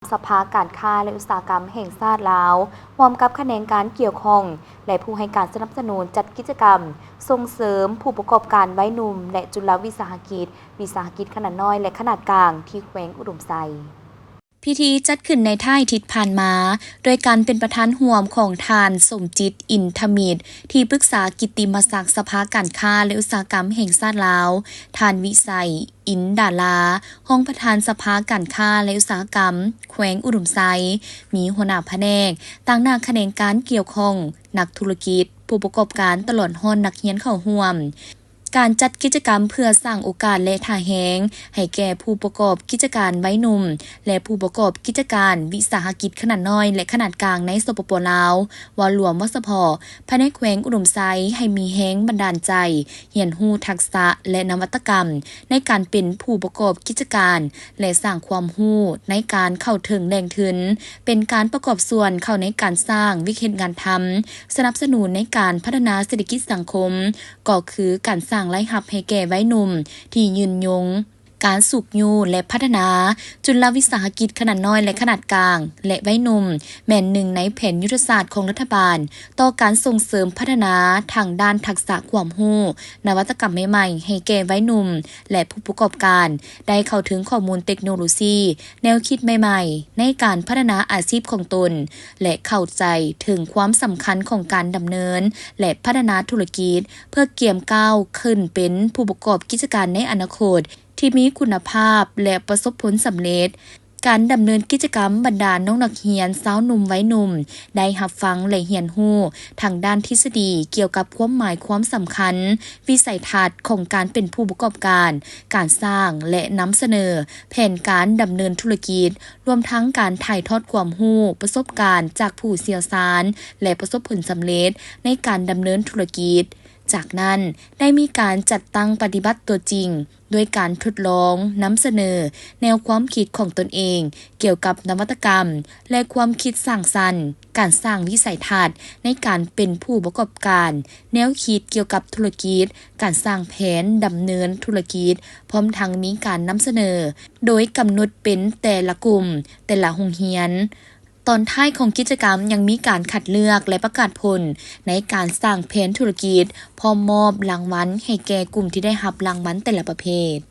ສະພາການຄ້າ ແລະ ອຸດສາຫະກຳແຫ່ງຊາດລາວ ຮ່ວມກັບຂະແໜງການກ່ຽວຂ້ອງ ແລະ ຜູ້ໃຫ້ການສະໜັບສະໜູນ ຈັດກິດຈະກຳສົ່ງເສີມຜູ້ປະກອບການໄວໜຸ່ມ ແລະ ຈຸລະວິສາຫະກິດ, ວິສາຫະກິດຂະໜາດນ້ອຍ ແລະ ຂະໜາດກາງ ທີ່ແຂວງອຸດົມໄຊ. ພິທີຈັດຂຶ້ນໃນທ້າຍທິດຜ່ານມາ ໂດຍການເປັນປະທານຮ່ວມຂອງທ່ານ ສົມຈິດ ອິນທະມິດ ທີ່ປຶກສາກິດຕິມະສັກສະພາການຄ້າ ແລະ ອຸດສາຫະກຳແຫ່ງຊາດລາວ, ທ່ານ ວິໄສ ອິນດາລາ ຮອງປະທານສະພາການຄ້າ ແລະ ອຸດສາຫະກຳແຂວງອຸດົມໄຊ, ມີຫົວໜ້າພະແນກ, ຕາງໜ້າຂະແໜງການກ່ຽວຂ້ອງ, ນັກທຸລະກິດ, ຜູ້ປະກອບການ ຕະຫຼອດຮອດນັກຮຽນເຂົ້າຮ່ວມ. ການຈັດກິດຈະກຳເພື່ອສ້າງໂອກາດ ແລະ ທ່າແຮງໃຫ້ແກ່ຜູ້ປະກອບກິດຈະການໄວໜຸ່ມ ແລະ ຜູ້ປະກອບກິດຈະການວິສາຫະກິດຂະໜາດນ້ອຍ ແລະ ຂະໜາດກາງໃນ ສປປ ລາວ ເວົ້າລວມເວົ້າສະເພາະ, ພາຍໃນແຂວງອຸດົມໄຊ ໃຫ້ມີແຮງບັນດານໃຈ, ຮຽນຮູ້ທັກສະ ແລະ ນະວັດຕະກຳໃນການເປັນຜູ້ປະກອບກິດຈະການ ແລະ ສ້າງຄວາມຮູ້ໃນການເຂົ້າເຖິງແຫຼ່ງທຶນ, ເປັນການປະກອບສ່ວນເຂົ້າໃນການສ້າງວຽກເຮັດງານທຳ, ສະໜັບສະໜູນໃນການພັດທະນາເສດຖະກິດສັງຄົມ, ກໍຄືການສ້າງລາຍຮັບໃຫ້ແກ່ໄວໜຸ່ມທີ່ຍືນຍົງ, ການຊຸກຍູ້ ແລະ ພັດທະນາຈຸລະວິສາຫະກິດຂະໜາດນ້ອຍ ແລະ ຂະໜາດກາງ ແລະ ໄວໜຸ່ມ ແມ່ນໜຶ່ງໃນແຜນຍຸດທະສາດຂອງລັດຖະບານ ຕໍ່ການສົ່ງເສີມພັດທະນາທາງດ້ານທັກສະຄວາມຮູ້, ນະວັດຕະກຳໃໝ່ໆ ໃຫ້ແກ່ໄວໜຸ່ມ ແລະ ຜູ້ປະກອບການ ໄດ້ເຂົ້າເຖິງຂໍ້ມູນເຕັກໂນໂລຊີ, ແນວຄິດໃໝ່ໆ ໃນການພັດທະນາອາຊີບຂອງຕົນ ແລະ ເຂົ້າໃຈເຖິງຄວາມສຳຄັນຂອງການດຳເນີນ ແລະ ພັດທະນາທຸລະກິດ ເພື່ອກຽມກ້າວຂຶ້ນເປັນຜູ້ປະກອບກິດຈະການໃນອະນາຄົດທີ່ມີຄຸນນະພາບ ແລະ ປະສົບຜົນສຳເລັດ. ການດຳເນີນກິດຈະກຳ, ບັນດານ້ອງນັກຮຽນຊາວໜຸ່ມໄວໜຸ່ມ ໄດ້ຮັບຟັງ ແລະ ຮຽນຮູ້ທາງດ້ານທິດສະດີກ່ຽວກັບຄວາມໝາຍຄວາມສຳຄັນ, ວິໄສທັດຂອງການເປັນຜູ້ປະກອບການ, ການສ້າງ ແລະ ນຳສະເໜີແຜນການດຳເນີນທຸລະກິດ, ລວມທັງການຖ່າຍທອດຄວາມຮູ້, ປະສົບການຈາກຜູ້ຊ່ຽວຊານ ແລະ ປະສົບຜົນສຳເລັດໃນການດຳເນີນທຸລະກິດ. ຈາກນັ້ນ ໄດ້ມີການຈັດຕັ້ງປະຕິບັດຕົວຈິງ ດ້ວຍການທົດລອງນຳສະເໜີແນວຄວາມຄິດຂອງຕົນເອງກ່ຽວກັບນະວັດຕະກຳ ແລະ ຄວາມຄິດສ້າງສັນ, ການສ້າງວິໄສທັດໃນການເປັນຜູ້ປະກອບການ, ແນວຄິດກ່ຽວກັບທຸລະກິດ, ການສ້າງແຜນດຳເນີນທຸລະກິດ, ພ້ອມທັງມີການນຳສະເໜີໂດຍກຳນົດເປັນແຕ່ລະກຸ່ມ, ແຕ່ລະໂຮງຮຽນ. ຕອນທ້າຍຂອງກິດຈະກຳຍັງມີການຄັດເລືອກ ແລະ ປະກາດຜົນໃນການສ້າງແຜນທຸລະກິດ, ພ້ອມມອບລາງວັນໃຫ້ແກ່ກຸ່ມທີ່ໄດ້ຮັບລາງວັນແຕ່ລະປະເພດ.